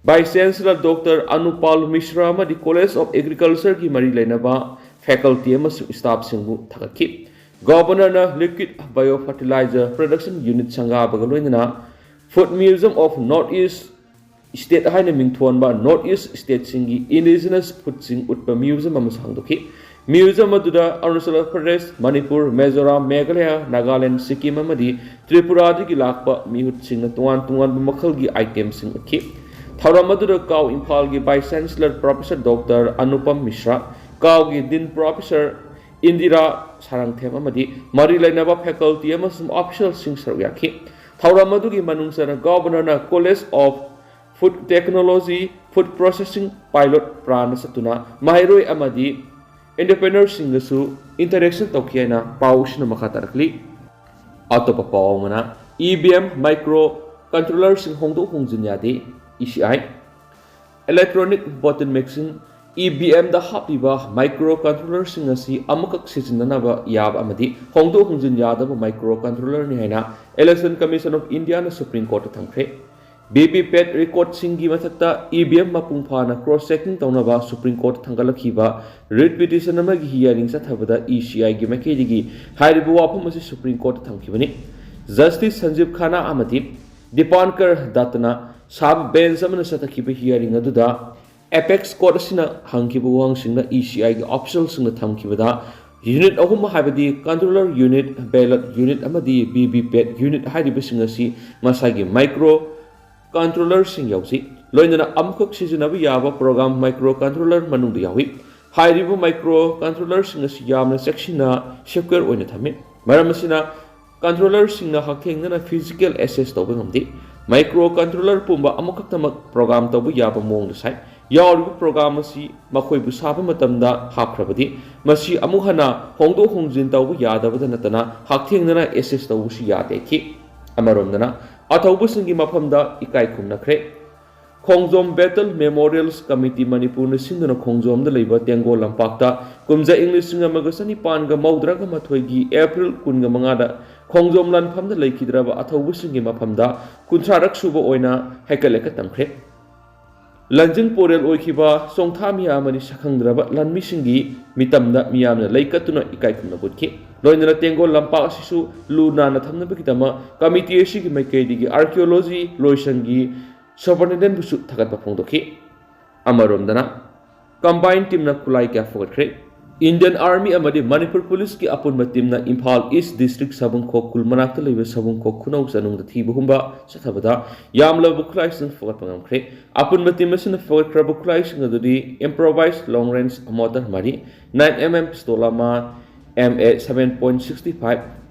Vice Chancellor Doctor Anupal Mishra ꯑꯃꯗꯤ College of Agricultureꯒꯤ ꯃꯔꯤ ꯂꯩꯅꯕ faculty ꯑꯃꯁꯨꯡ staffꯁꯤꯡꯕꯨ ꯊꯥꯒꯠꯈꯤ꯫ Governorꯅ Liquid Biofertilizer Production Unit ꯁꯪꯒꯥꯕꯒ ꯂꯣꯏꯅꯅ Food Museum of North East State ꯍꯥꯏꯅ ꯃꯤꯡꯊꯣꯟꯕ North East Stateꯁꯤꯡꯒꯤ indigenous foodꯁꯤꯡ ꯎꯠꯄ museum ꯑꯃꯁꯨ ꯍꯥꯡꯗꯣꯛꯈꯤ꯫ Museum ꯑꯗꯨꯗ ꯑꯔꯨꯅꯥꯆꯜ ꯄ꯭ꯔꯗꯦꯁ, ꯃꯅꯤꯄꯨꯔ, ꯃꯤꯖꯣꯔꯥꯝ, ꯃꯦꯘꯥꯂꯌꯥ, ꯅꯥꯒꯥꯂꯦꯟ, ꯁꯤꯛꯀꯤꯝ ꯑꯃꯗꯤ ꯇ꯭ꯔꯤꯄꯨꯔꯥꯗꯒꯤ ꯂꯥꯛꯄ ꯃꯤꯍꯨꯠꯁꯤꯡꯅ ꯇꯣꯉꯥꯟ ꯇꯣꯉꯥꯟꯕ ꯃꯈꯜꯒꯤ itemꯁꯤꯡ ꯎꯠꯈꯤ꯫ ꯊꯧꯔꯝ ꯑꯗꯨꯗ ꯀꯥꯎ ꯏꯝꯐꯥꯜꯒꯤ Vice Chancellor Professor Doctor Anupam Mishra, ꯀꯥꯎꯒꯤ Dean Professor Indira ꯁꯥꯔꯪꯊꯦꯝ ꯑꯃꯗꯤ ꯃꯔꯤ ꯂꯩꯅꯕ faculty ꯑꯃꯁꯨꯡ officialꯁꯤꯡ ꯁꯔꯨꯛ ꯌꯥꯈꯤ꯫ ꯊꯧꯔꯝ ꯑꯗꯨꯒꯤ ꯃꯅꯨꯡ ꯆꯟꯅ Governorꯅ College of Food Technology Food Processing Pilot Plant ꯆꯠꯇꯨꯅ ꯃꯍꯩꯔꯣꯏ ꯑꯃꯗꯤ entrepreneurꯁꯤꯡꯒꯁꯨ interaction ꯇꯧꯈꯤ ꯍꯥꯏꯅ ꯄꯥꯎꯁꯤꯅ ꯃꯈꯥ ꯇꯥꯔꯛꯂꯤ꯫ ꯑꯇꯣꯞꯄ ꯄꯥꯎ ꯑꯃꯅ, EVM micro controllerꯁꯤꯡ ꯍꯣꯡꯗꯣꯛ ꯍꯣꯡꯖꯤꯟ ꯌꯥꯗꯦ, ECI꯫ Electronic voting machine, EVMꯗ ꯍꯥꯞꯂꯤꯕ micro controllerꯁꯤꯡ ꯑꯁꯤ ꯑꯃꯈꯛ ꯁꯤꯖꯤꯟꯅꯅꯕ ꯌꯥꯕ ꯑꯃꯗꯤ ꯍꯣꯡꯗꯣꯛ ꯍꯣꯡꯖꯤꯟ ꯌꯥꯗꯕ micro controllerꯅꯤ ꯍꯥꯏꯅ Election Commission of Indiaꯅ Supreme Courtꯇ ꯊꯝꯈ꯭ꯔꯦ꯫ VVPAT recordꯁꯤꯡꯒꯤ ꯃꯊꯛꯇ EVM ꯃꯄꯨꯡ ꯐꯥꯅ cross checking ꯇꯧꯅꯕ Supreme Court ꯊꯥꯡꯒꯠꯂꯛꯈꯤꯕ writ petition ꯑꯃꯒꯤ hearing ꯆꯠꯊꯕꯗ ECIꯒꯤ ꯃꯥꯏꯀꯩꯗꯒꯤ ꯍꯥꯏꯔꯤꯕ ꯋꯥꯐꯝ ꯑꯁꯤ Supreme Courtꯇ ꯊꯝꯈꯤꯕꯅꯤ꯫ Justice Sanjeev Khanna ꯑꯃꯗꯤ Dipankar Duttaꯅ ꯁꯥꯕ bench ꯑꯃꯅ ꯆꯠꯊꯈꯤꯕ hearing ꯑꯗꯨꯗ Apex Court ꯑꯁꯤꯅ ꯍꯪꯈꯤꯕ ꯋꯥꯍꯪꯁꯤꯡꯗ ECIꯒꯤ officialꯁꯤꯡꯅ ꯊꯝꯈꯤꯕꯗ, unit ꯑꯍꯨꯝ ꯍꯥꯏꯕꯗꯤ controller unit, ballot unit ꯑꯃꯗꯤ VVPAT unit ꯍꯥꯏꯔꯤꯕꯁꯤꯡ ꯑꯁꯤ ꯃꯁꯥꯒꯤ micro controllerꯁꯤꯡ ꯌꯥꯎꯖꯩ, ꯂꯣꯏꯅꯅ ꯑꯃꯈꯛ ꯁꯤꯖꯤꯟꯅꯕ ꯌꯥꯕ program micro controller ꯃꯅꯨꯡꯗ ꯌꯥꯎꯏ꯫ ꯍꯥꯏꯔꯤꯕ micro controllerꯁꯤꯡ ꯑꯁꯤ ꯌꯥꯝꯅ ꯆꯦꯛꯁꯤꯟꯅ secure ꯑꯣꯏꯅ ꯊꯝꯃꯤ꯫ ꯃꯔꯝ ꯑꯁꯤꯅ, controllerꯁꯤꯡꯅ ꯍꯛꯊꯦꯡꯅꯅ physical access ꯇꯧꯕ ꯉꯝꯗꯦ꯫ Micro controller ꯄꯨꯝꯕ ꯑꯃꯈꯛꯇꯃꯛ program ꯇꯧꯕ ꯌꯥꯕ ꯃꯑꯣꯡꯗ ꯁꯥꯏ꯫ ꯌꯥꯎꯔꯤꯕ program ꯑꯁꯤ ꯃꯈꯣꯏꯕꯨ ꯁꯥꯕ ꯃꯇꯝꯗ ꯍꯥꯞꯈ꯭ꯔꯕꯗꯤ, ꯃꯁꯤ ꯑꯃꯨꯛ ꯍꯟꯅ ꯍꯣꯡꯗꯣꯛ ꯍꯣꯡꯖꯤꯟ ꯇꯧꯕ ꯌꯥꯗꯕꯗ ꯅꯠꯇꯅ ꯍꯛꯊꯦꯡꯅꯅ access ꯇꯧꯕꯁꯨ ꯌꯥꯗꯦ ꯈꯤ꯫ ꯑꯃꯔꯣꯝꯗꯅ, ꯑꯊꯧꯕꯁꯤꯡꯒꯤ ꯃꯐꯝꯗ ꯏꯀꯥꯏ ꯈꯨꯝꯅꯈ꯭ꯔꯦ꯫ ꯈꯣꯡꯖꯣꯝ Battle Memorials Committee ꯃꯅꯤꯄꯨꯔꯅ ꯁꯤꯟꯗꯨꯅ ꯈꯣꯡꯖꯣꯝꯗ ꯂꯩꯕ ꯇꯦꯡꯒꯣꯜ ꯂꯝꯄꯥꯛꯇ ꯀꯨꯝꯖꯥ ꯏꯪ ꯂꯤꯁꯤꯡ ꯑꯃꯒ ꯆꯅꯤꯄꯥꯟꯒ ꯃꯧꯗ꯭ꯔꯥꯒ ꯃꯥꯊꯣꯏꯒꯤ ꯑꯦꯄ꯭ꯔꯤꯜ ꯀꯨꯟꯒ ꯃꯉꯥꯗ ꯈꯣꯡꯖꯣꯝ ꯂꯥꯟꯐꯝꯗ ꯂꯩꯈꯤꯗ꯭ꯔꯕ ꯑꯊꯧꯕꯁꯤꯡꯒꯤ ꯃꯐꯝꯗ ꯀꯨꯟꯊ꯭ꯔꯥꯔꯛ ꯁꯨꯕ ꯑꯣꯏꯅ ꯍꯩꯀꯠ ꯂꯩꯀꯠ ꯇꯝꯈ꯭ꯔꯦ꯫ ꯂꯟꯖꯤꯡ ꯄꯣꯔꯦꯜ ꯑꯣꯏꯈꯤꯕ ꯆꯣꯡꯊꯥ ꯃꯤꯌꯥꯝ ꯑꯃꯗꯤ ꯁꯛꯈꯪꯗ꯭ꯔꯕ ꯂꯥꯟꯃꯤꯁꯤꯡꯒꯤ ꯃꯤꯇꯝꯗ ꯃꯤꯌꯥꯝꯅ ꯂꯩ ꯀꯠꯇꯨꯅ ꯏꯀꯥꯏ ꯈꯨꯝꯅꯕ ꯎꯠꯈꯤ꯫ ꯂꯣꯏꯅꯅ ꯇꯦꯡꯒꯣꯜ ꯂꯝꯄꯥꯛ ꯑꯁꯤꯁꯨ ꯂꯨ ꯅꯥꯟꯅ ꯊꯝꯅꯕꯒꯤꯗꯃꯛ ꯀꯃꯤꯇꯤ ꯑꯁꯤꯒꯤ ꯃꯥꯏꯀꯩꯗꯒꯤ ꯑꯥꯔꯀꯤꯑꯣꯂꯣꯖꯤ ꯂꯣꯏꯁꯪꯒꯤ ꯁꯨꯄꯔꯤꯟꯇꯦꯟꯗꯦꯟꯕꯨꯁꯨ ꯊꯥꯒꯠꯄ ꯐꯣꯡꯗꯣꯛꯈꯤ꯫ ꯑꯃꯔꯣꯝꯗꯅ, ꯀꯝꯕꯥꯏꯟ ꯇꯤꯝꯅ ꯈꯨꯠꯂꯥꯏ ꯀꯌꯥ ꯐꯒꯠꯈ꯭ꯔꯦ꯫ ꯏꯟꯗꯤꯌꯟ ꯑꯥꯔꯃꯤ ꯑꯃꯗꯤ ꯃꯅꯤꯄꯨꯔ ꯄꯨꯂꯤꯁꯀꯤ ꯑꯄꯨꯟꯕ ꯇꯤꯝꯅ ꯏꯝꯐꯥꯜ ꯏꯁ ꯗꯤꯁꯇ꯭ꯔꯤꯛ ꯁꯕꯨꯡꯈꯣꯛ ꯈꯨꯜ ꯃꯅꯥꯛꯇ ꯂꯩꯕ ꯁꯕꯨꯡꯈꯣꯛ ꯈꯨꯅꯧ ꯆꯅꯨꯡꯗ ꯊꯤꯕ ꯍꯨꯝꯕ ꯆꯠꯊꯕꯗ ꯌꯥꯝꯂꯕ ꯈꯨꯠꯂꯥꯏꯁꯤꯡ ꯐꯒꯠꯄ ꯉꯝꯈ꯭ꯔꯦ꯫ ꯑꯄꯨꯟꯕ ꯇꯤꯝ ꯑꯁꯤꯅ ꯐꯒꯠꯈ꯭ꯔꯕ ꯈꯨꯠꯂꯥꯏꯁꯤꯡ ꯑꯗꯨꯗꯤ improvised long range mortar ꯃꯔꯤ, nine M M pistol ꯑꯃ, M A seven point sixty five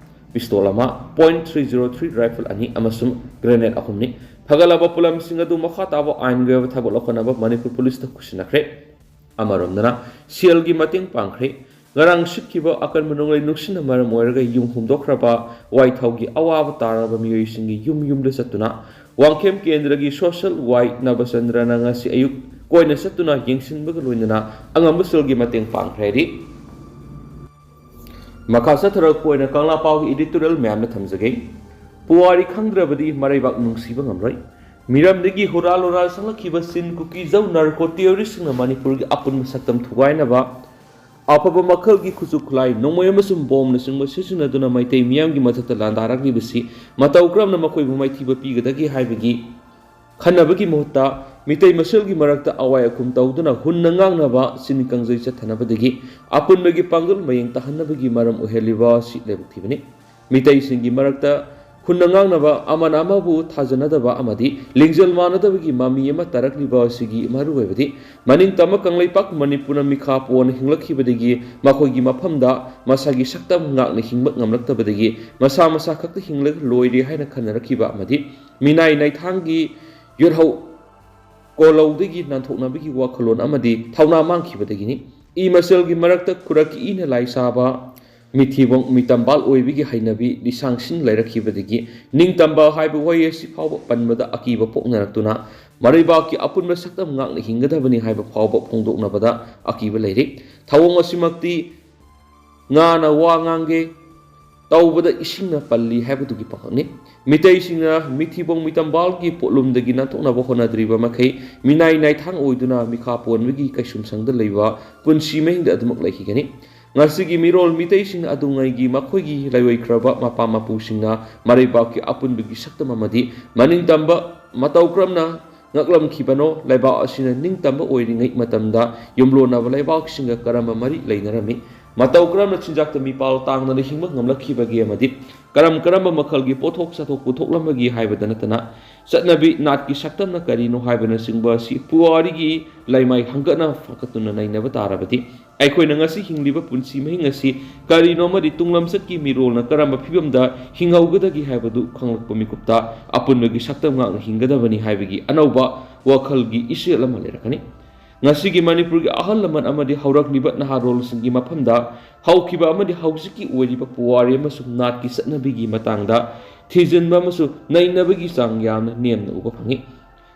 pistol ꯑꯃ, point three zero three rifle ꯑꯅꯤ ꯑꯃꯁꯨꯡ grenade ꯑꯍꯨꯝꯅꯤ꯫ ꯐꯒꯠꯂꯕ ꯄꯣꯠꯂꯝꯁꯤꯡ ꯑꯗꯨ ꯃꯈꯥ ꯇꯥꯕ ꯑꯥꯏꯟꯒꯤ ꯑꯣꯏꯕ ꯊꯕꯛ ꯂꯧꯈꯠꯅꯕ ꯃꯅꯤꯄꯨꯔ ꯄꯨꯂꯤꯁꯇ ꯈꯨꯠꯁꯤꯟꯅꯈ꯭ꯔꯦ꯫ ꯑꯃꯔꯣꯝꯗꯅ, ꯁꯦꯜꯒꯤ ꯃꯇꯦꯡ ꯄꯥꯡꯈ꯭ꯔꯦ꯫ ꯉꯔꯥꯡ ꯁꯤꯠꯈꯤꯕ ꯑꯀꯟꯕ ꯅꯣꯡꯂꯩ ꯅꯨꯡꯁꯤꯠꯅ ꯃꯔꯝ ꯑꯣꯏꯔꯒ ꯌꯨꯝ ꯍꯨꯝꯗꯣꯛꯈ꯭ꯔꯕ ꯋꯥꯏꯊꯧꯒꯤ ꯑꯋꯥꯕ ꯇꯥꯔꯕ ꯃꯤꯑꯣꯏꯁꯤꯡꯒꯤ ꯌꯨꯝ ꯌꯨꯝꯗ ꯆꯠꯇꯨꯅ ꯋꯥꯡꯈꯦꯝ ꯀꯦꯟꯗ꯭ꯔꯒꯤ ꯁꯣꯁꯦꯜ ꯋꯥꯏ ꯅꯕꯆꯟꯗ꯭ꯔꯅ ꯉꯁꯤ ꯑꯌꯨꯛ ꯀꯣꯏꯅ ꯆꯠꯇꯨꯅ ꯌꯦꯡꯁꯤꯟꯕꯒ ꯂꯣꯏꯅꯅ ꯑꯉꯝꯕ ꯁꯦꯜꯒꯤ ꯃꯇꯦꯡ ꯄꯥꯡꯈ꯭ꯔꯦ ꯍꯥꯏꯔꯤ꯫ ꯃꯈꯥ ꯆꯠꯊꯔꯛꯄ ꯑꯣꯏꯅ ꯀꯪꯂꯥ ꯄꯥꯎꯒꯤ editorial ꯃꯌꯥꯝꯅ ꯊꯝꯖꯒꯦ꯫ ꯄꯨꯋꯥꯔꯤ ꯈꯪꯗ꯭ꯔꯕꯗꯤ ꯃꯔꯩꯕꯥꯛ ꯅꯨꯡꯁꯤꯕ ꯉꯝꯂꯣꯏ꯫ ꯃꯤꯔꯝꯗꯒꯤ ꯍꯨꯔꯥꯜ ꯍꯨꯔꯥꯜ ꯆꯪꯂꯛꯈꯤꯕ ꯆꯤꯟ ꯀꯨꯀꯤ ꯖꯧ ꯅꯥꯔꯀꯣ ꯇꯦꯔꯣꯔꯤꯁꯁꯤꯡꯅ ꯃꯅꯤꯄꯨꯔꯒꯤ ꯑꯄꯨꯟꯕ ꯁꯛꯇꯝ ꯊꯨꯒꯥꯏꯅꯕ ꯑꯐꯕ ꯃꯈꯜꯒꯤ ꯈꯨꯠꯁꯨ ꯈꯨꯠꯂꯥꯏ ꯅꯣꯡꯃꯩ ꯑꯃꯁꯨꯡ ꯕꯣꯝꯅꯆꯤꯡꯕ ꯁꯤꯖꯤꯟꯅꯗꯨꯅ ꯃꯩꯇꯩ ꯃꯤꯌꯥꯝꯒꯤ ꯃꯊꯛꯇ ꯂꯥꯟꯗꯥꯔꯛꯂꯤꯕꯁꯤ ꯃꯇꯧ ꯀꯔꯝꯅ ꯃꯈꯣꯏꯕꯨ ꯃꯥꯏꯊꯤꯕ ꯄꯤꯒꯗꯒꯦ ꯍꯥꯏꯕꯒꯤ ꯈꯟꯅꯕꯒꯤ ꯃꯍꯨꯠꯇ ꯃꯤꯇꯩ ꯃꯁꯦꯜꯒꯤ ꯃꯔꯛꯇ ꯑꯋꯥꯏ ꯑꯈꯨꯝ ꯇꯧꯗꯨꯅ ꯍꯨꯟꯅ ꯉꯥꯡꯅꯕ ꯆꯤꯟ ꯀꯥꯡꯖꯩ ꯆꯠꯊꯅꯕꯗꯒꯤ ꯑꯄꯨꯟꯕꯒꯤ ꯄꯥꯡꯒꯜ ꯃꯌꯦꯡ ꯇꯥꯍꯟꯅꯕꯒꯤ ꯃꯔꯝ ꯑꯣꯏꯍꯜꯂꯤꯕ ꯑꯁꯤ ꯂꯥꯏꯕꯛ ꯊꯤꯕꯅꯤ꯫ ꯃꯤꯇꯩꯁꯤꯡꯒꯤ ꯃꯔꯛꯇ ꯍꯨꯟꯅ ꯉꯥꯡꯅꯕ ꯑꯃꯅ ꯑꯃꯕꯨ ꯊꯥꯖꯅꯗꯕ ꯑꯃꯗꯤ ꯂꯤꯡꯖꯦꯜ ꯃꯥꯟꯅꯗꯕꯒꯤ ꯃꯃꯤ ꯑꯃ ꯇꯥꯔꯛꯂꯤꯕ ꯑꯁꯤꯒꯤ ꯃꯔꯨꯑꯣꯏꯕꯗꯤ ꯃꯅꯤꯡ ꯇꯝꯕ ꯀꯪꯂꯩꯄꯥꯛ ꯃꯅꯤꯄꯨꯔꯅ ꯃꯤꯈꯥ ꯄꯣꯟꯅ ꯍꯤꯡꯂꯛꯈꯤꯕꯗꯒꯤ ꯃꯈꯣꯏꯒꯤ ꯃꯐꯝꯗ ꯃꯁꯥꯒꯤ ꯁꯛꯇꯝ ꯉꯥꯛꯅ ꯍꯤꯡꯕ ꯉꯝꯂꯛꯇꯕꯗꯒꯤ ꯃꯁꯥ ꯃꯁꯥ ꯈꯛꯇ ꯍꯤꯡꯂꯒ ꯂꯣꯏꯔꯦ ꯍꯥꯏꯅ ꯈꯟꯅꯔꯛꯈꯤꯕ ꯑꯃꯗꯤ ꯃꯤꯅꯥꯏ ꯅꯥꯏꯊꯥꯡꯒꯤ ꯌꯣꯠꯍꯧ ꯀꯣꯜꯍꯧꯗꯒꯤ ꯅꯥꯟꯊꯣꯛꯅꯕꯒꯤ ꯋꯥꯈꯜꯂꯣꯟ ꯑꯃꯗꯤ ꯊꯧꯅꯥ ꯃꯥꯡꯈꯤꯕꯗꯒꯤꯅꯤ꯫ ꯏ ꯃꯁꯦꯜꯒꯤ ꯃꯔꯛꯇ ꯈꯨꯔꯛꯀꯤ ꯏꯅ ꯂꯥꯏ ꯁꯥꯕ, ꯃꯤꯊꯤꯕꯣꯡ ꯃꯤꯇꯝꯕꯥꯜ ꯑꯣꯏꯕꯒꯤ ꯍꯩꯅꯕꯤ ꯂꯤꯁꯥꯡꯁꯤꯟ ꯂꯩꯔꯛꯈꯤꯕꯗꯒꯤ ꯅꯤꯡꯇꯝꯕ ꯍꯥꯏꯕ ꯋꯥꯍꯩ ꯑꯁꯤ ꯐꯥꯎꯕ ꯄꯟꯕꯗ ꯑꯀꯤꯕ ꯄꯣꯛꯅꯔꯛꯇꯨꯅ ꯃꯔꯩꯕꯥꯛꯀꯤ ꯑꯄꯨꯟꯕ ꯁꯛꯇꯝ ꯉꯥꯛꯅ ꯍꯤꯡꯒꯗꯕꯅꯤ ꯍꯥꯏꯕ ꯐꯥꯎꯕ ꯐꯣꯡꯗꯣꯛꯅꯕꯗ ꯑꯀꯤꯕ ꯂꯩꯔꯤ꯫ ꯊꯧꯑꯣꯡ ꯑꯁꯤꯃꯛꯇꯤ ꯉꯥꯅ ꯋꯥ ꯉꯥꯡꯒꯦ ꯇꯧꯕꯗ ꯏꯁꯤꯡꯅ ꯄꯜꯂꯤ ꯍꯥꯏꯕꯗꯨꯒꯤ ꯄꯥꯡꯈꯛꯅꯤ꯫ ꯃꯤꯇꯩꯁꯤꯡꯅ ꯃꯤꯊꯤꯕꯣꯡ ꯃꯤꯇꯝꯕꯥꯜꯒꯤ ꯄꯣꯠꯂꯨꯝꯗꯒꯤ ꯅꯥꯟꯊꯣꯛꯅꯕ ꯍꯣꯠꯅꯗ꯭ꯔꯤꯕ ꯃꯈꯩ ꯃꯤꯅꯥꯏ ꯅꯥꯏꯊꯥꯡ ꯑꯣꯏꯗꯨꯅ ꯃꯤꯈꯥ ꯄꯣꯟꯕꯒꯤ ꯀꯩꯁꯨꯝꯁꯪꯗ ꯂꯩꯕ ꯄꯨꯟꯁꯤ ꯃꯍꯤꯡꯗ ꯑꯗꯨꯃꯛ ꯂꯩꯈꯤꯒꯅꯤ꯫ ꯉꯁꯤꯒꯤ ꯃꯤꯔꯣꯜ ꯃꯤꯇꯩꯁꯤꯡ ꯑꯗꯨꯉꯩꯒꯤ ꯃꯈꯣꯏꯒꯤ ꯂꯥꯏꯑꯣꯏꯈ꯭ꯔꯕ ꯃꯄꯥ ꯃꯄꯨꯁꯤꯡꯅ ꯃꯔꯩꯕꯥꯛꯀꯤ ꯑꯄꯨꯟꯕꯒꯤ ꯁꯛꯇꯝ ꯑꯃꯗꯤ ꯃꯅꯤꯡꯇꯝꯕ ꯃꯇꯧ ꯀꯔꯝꯅ ꯉꯛꯂꯝꯈꯤꯕꯅꯣ, ꯂꯩꯕꯥꯛ ꯑꯁꯤꯅ ꯅꯤꯡꯇꯝꯕ ꯑꯣꯏꯔꯤꯉꯩ ꯃꯇꯝꯗ ꯌꯨꯝꯂꯣꯟꯅꯕ ꯂꯩꯕꯥꯛꯁꯤꯡꯒ ꯀꯔꯝꯕ ꯃꯔꯤ ꯂꯩꯅꯔꯝꯃꯤ, ꯃꯇꯧ ꯀꯔꯝꯅ ꯆꯤꯟꯖꯥꯛꯇ ꯃꯤꯄꯥꯜ ꯇꯥꯡꯗꯅ ꯍꯤꯡꯕ ꯉꯝꯂꯛꯈꯤꯕꯒꯦ ꯑꯃꯗꯤ ꯀꯔꯝ ꯀꯔꯝꯕ ꯃꯈꯜꯒꯤ ꯄꯣꯠꯊꯣꯛ ꯆꯥꯊꯣꯛ ꯄꯨꯊꯣꯛꯂꯝꯕꯒꯦ ꯍꯥꯏꯕꯗ ꯅꯠꯇꯅ ꯆꯠꯅꯕꯤ ꯅꯥꯠꯀꯤ ꯁꯛꯇꯝꯅ ꯀꯔꯤꯅꯣ ꯍꯥꯏꯕꯅꯆꯤꯡꯕ ꯑꯁꯤ ꯄꯨꯋꯥꯔꯤꯒꯤ ꯂꯩꯃꯥꯏ ꯍꯪꯒꯠꯅ ꯐꯒꯠꯇꯨꯅ ꯅꯩꯅꯕ ꯇꯥꯔꯕꯗꯤ ꯑꯩꯈꯣꯏꯅ ꯉꯁꯤ ꯍꯤꯡꯂꯤꯕ ꯄꯨꯟꯁꯤ ꯃꯍꯤꯡ ꯑꯁꯤ ꯀꯔꯤꯅꯣ ꯑꯃꯗꯤ ꯇꯨꯡꯂꯝꯆꯠꯀꯤ ꯃꯤꯔꯣꯜꯅ ꯀꯔꯝꯕ ꯐꯤꯕꯝꯗ ꯍꯤꯡꯍꯧꯒꯗꯒꯦ ꯍꯥꯏꯕꯗꯨ ꯈꯪꯂꯛꯄ ꯃꯤꯀꯨꯞꯇ ꯑꯄꯨꯟꯕꯒꯤ ꯁꯛꯇꯝ ꯉꯥꯛꯅ ꯍꯤꯡꯒꯗꯕꯅꯤ ꯍꯥꯏꯕꯒꯤ ꯑꯅꯧꯕ ꯋꯥꯈꯜꯒꯤ ꯏꯆꯦꯜ ꯑꯃ ꯂꯩꯔꯛꯀꯅꯤ꯫ ꯉꯁꯤꯒꯤ ꯃꯅꯤꯄꯨꯔꯒꯤ ꯑꯍꯜ ꯂꯃꯟ ꯑꯃꯗꯤ ꯍꯧꯔꯛꯂꯤꯕ ꯅꯍꯥꯔꯣꯜꯁꯤꯡꯒꯤ ꯃꯐꯝꯗ ꯍꯧꯈꯤꯕ ꯑꯃꯗꯤ ꯍꯧꯖꯤꯛꯀꯤ ꯑꯣꯏꯔꯤꯕ ꯄꯨꯋꯥꯔꯤ ꯑꯃꯁꯨꯡ ꯅꯥꯠꯀꯤ ꯆꯠꯅꯕꯤꯒꯤ ꯃꯇꯥꯡꯗ ꯊꯤꯖꯤꯟꯕ ꯑꯃꯁꯨꯡ ꯅꯩꯅꯕꯒꯤ ꯆꯥꯡ ꯌꯥꯝꯅ ꯅꯦꯝꯅ ꯎꯕ ꯐꯪꯏ꯫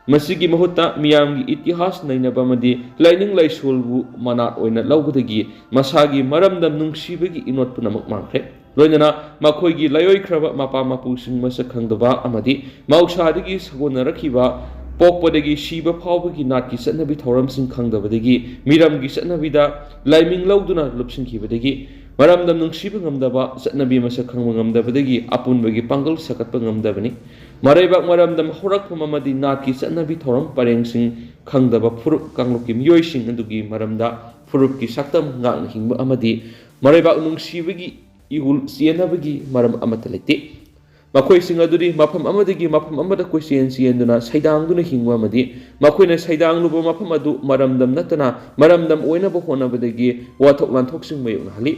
ꯃꯁꯤꯒꯤ ꯃꯍꯨꯠꯇ ꯃꯤꯌꯥꯝꯒꯤ ꯏꯇꯤꯍꯥꯁ ꯅꯩꯅꯕ ꯑꯃꯗꯤ ꯂꯥꯏꯅꯤꯡ ꯂꯥꯏꯁꯣꯜꯕꯨ ꯃꯅꯥꯠ ꯑꯣꯏꯅ ꯂꯧꯕꯗꯒꯤ ꯃꯁꯥꯒꯤ ꯃꯔꯝꯗꯝ ꯅꯨꯡꯁꯤꯕꯒꯤ ꯏꯅꯣꯠ ꯄꯨꯝꯅꯃꯛ ꯃꯥꯡꯈ꯭ꯔꯦ꯫ ꯂꯣꯏꯅꯅ ꯃꯈꯣꯏꯒꯤ ꯂꯥꯏꯑꯣꯏꯈ꯭ꯔꯕ ꯃꯄꯥ ꯃꯄꯨꯁꯤꯡ ꯃꯁꯛ ꯈꯪꯗꯕ ꯑꯃꯗꯤ ꯃꯍꯧꯁꯥꯗꯒꯤ ꯁꯥꯒꯣꯟꯅꯔꯛꯈꯤꯕ ꯄꯣꯛꯄꯗꯒꯤ ꯁꯤꯕ ꯐꯥꯎꯕꯒꯤ ꯅꯥꯠꯀꯤ ꯆꯠꯅꯕꯤ ꯊꯧꯔꯝꯁꯤꯡ ꯈꯪꯗꯕꯗꯒꯤ ꯃꯤꯔꯝꯒꯤ ꯆꯠꯅꯕꯤꯗ ꯂꯥꯏꯃꯤꯡ ꯂꯧꯗꯨꯅ ꯂꯨꯞꯁꯤꯟꯈꯤꯕꯗꯒꯤ ꯃꯔꯝꯗꯝ ꯅꯨꯡꯁꯤꯕ ꯉꯝꯗꯕ, ꯆꯠꯅꯕꯤ ꯃꯁꯛ ꯈꯪꯕ ꯉꯝꯗꯕꯗꯒꯤ ꯑꯄꯨꯟꯕꯒꯤ ꯄꯥꯡꯒꯜ ꯁꯥꯒꯠꯄ ꯉꯝꯗꯕꯅꯤ꯫ ꯃꯔꯩꯕꯥꯛ ꯃꯔꯝꯗꯝ ꯍꯧꯔꯛꯐꯝ ꯑꯃꯗꯤ ꯅꯥꯠꯀꯤ ꯆꯠꯅꯕꯤ ꯊꯧꯔꯝ ꯄꯔꯦꯡꯁꯤꯡ ꯈꯪꯗꯕ ꯐꯨꯔꯨꯞ ꯀꯥꯡꯂꯨꯞꯀꯤ ꯃꯤꯑꯣꯏꯁꯤꯡ ꯑꯗꯨꯒꯤ ꯃꯔꯝꯗ ꯐꯨꯔꯨꯞꯀꯤ ꯁꯛꯇꯝ ꯉꯥꯛꯅ ꯍꯤꯡꯕ ꯑꯃꯗꯤ ꯃꯔꯩꯕꯥꯛ ꯅꯨꯡꯁꯤꯕꯒꯤ ꯏꯍꯨꯜ ꯆꯦꯟꯅꯕꯒꯤ ꯃꯔꯝ ꯑꯃꯠꯇ ꯂꯩꯇꯦ꯫ ꯃꯈꯣꯏꯁꯤꯡ ꯑꯗꯨꯗꯤ ꯃꯐꯝ ꯑꯃꯗꯒꯤ ꯃꯐꯝ ꯑꯃꯗ ꯀꯣꯏꯆꯦꯟ ꯆꯦꯟꯗꯨꯅ ꯁꯩꯗꯥꯡꯗꯨꯅ ꯍꯤꯡꯕ ꯑꯃꯗꯤ ꯃꯈꯣꯏꯅ ꯁꯩꯗꯥꯡꯂꯨꯕ ꯃꯐꯝ ꯑꯗꯨ ꯃꯔꯝꯗꯝ ꯅꯠꯇꯅ ꯃꯔꯝꯗꯝ ꯑꯣꯏꯅꯕ ꯍꯣꯠꯅꯕꯗꯒꯤ ꯋꯥꯊꯣꯛ ꯂꯥꯟꯊꯣꯛꯁꯤꯡ ꯃꯥꯌꯣꯛꯅꯍꯜꯂꯤ꯫